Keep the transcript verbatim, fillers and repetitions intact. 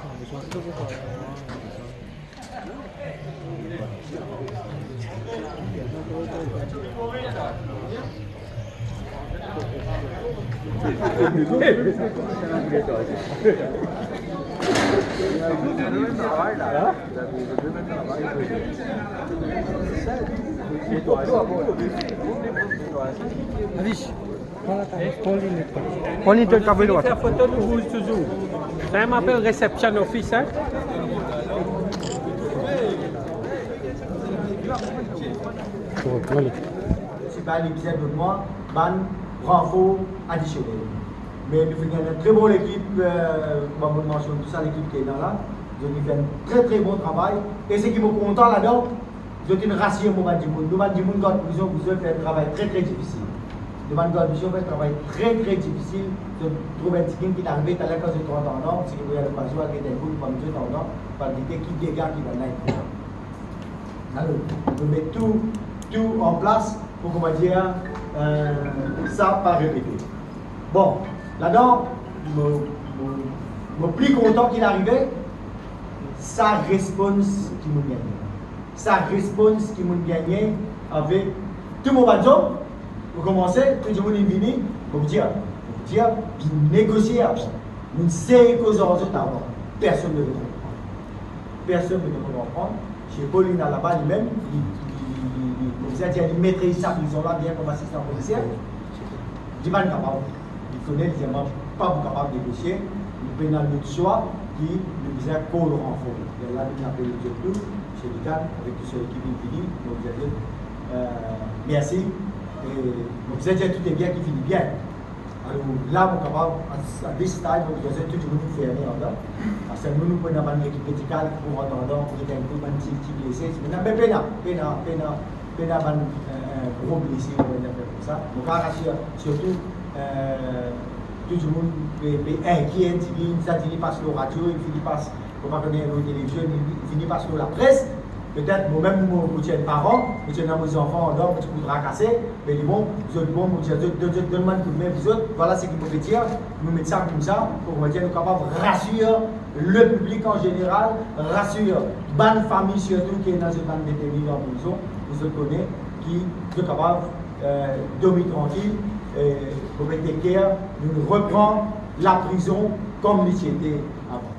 Pran li, pran li, pran li. Fer foto, nou bouz touzour. Sa mo apel reception office, hein. Bon, ale. Si pa li bizin donn mwa bann ranfor adisionel. Me nou finn gagn enn tre bon lekip, eh, mo pou mansionn tou sa lekip ki ena la. Zot inn fer enn tre, tre bon travay. E seki mo kontan ladan, zot inn rasir mo bann dimoun. Nou bann dimoun gard prizon, bizin fer travay tre, tre difisil. Nou bann gard prizon fer travay tre, tre difisil. Zot trouv enn tigit ki arive, taler kan zot rant andan, seki pou al lokazyon, al get enn kou, pou met zot andan, pou al gete ki dega ki bann la inn fer. Alor, nou met tou, tou an plas pou, kouma dir, eh, sa pa repete. Bon, ladan, mo, mo, mo pli kontan ki arive, sa respons ki mo'nn gagne. Sa respons ki mo'nn gagne avek tou mo bann zom, pou koumanse, tou dimoun inn vini, mo pou dir, mo pou dir, vinn negosie avan. Mo'nn sey koz ar zot avan. Personn ne veut comprendre. Personn ne veut comprendre. Se Paulina laba, limem, li, li, li, li, li, koumsa dir, li metriz sa prizon la bien kom asistan polisier. Li pa'nn kapav. Li kone, li dir, mwa pa pou kapav negosie. Nou pena lot swa ki nou bizin kor ranfor. Lerla nou apel zot tou, Msye Vital, avek tou so lekip inn vini, mo bizin dir, eh, mersi. E mo bizin dir tou bien ki fini bien. Alor, la, mo kapav, at, at this time, mo bizin tou dimoun inn ferme andan. Parski nou, nou pena bann lekip medikal ki pou rant andan, pou get enn kou bann ti, ti blese. Pena, me pena, pena, pena, pena bann, eh, eh, gro blese, ou bann zafer koumsa. Mo kapav rasir, sirtou, eh, tou dimoun pe, pe inkiet, ti vinn, sa ti vinn pas lor radio, ti vinn pas, mo pa kone, lor televizion, ti vinn pas lor lapres. Petet, mo mem, mo, mo ti enn paran, mo ti ena mo zanfan andan, mo ti pou trakase, me li bon, zot bon, mo dir zot, zot, zot donn mwa enn koudme, zot, vwala seki mo pe dir, nou met sa koumsa, pou, kouma dir, nou kapav rasir le piblik an zeneral, rasir bann fami sirtou ki ena zot bann deteni dan prizon, pou zot kone ki zot kapav, eh, dormi trankil, eh, pou met leker, nou repran laprizon kom li ti ete avan.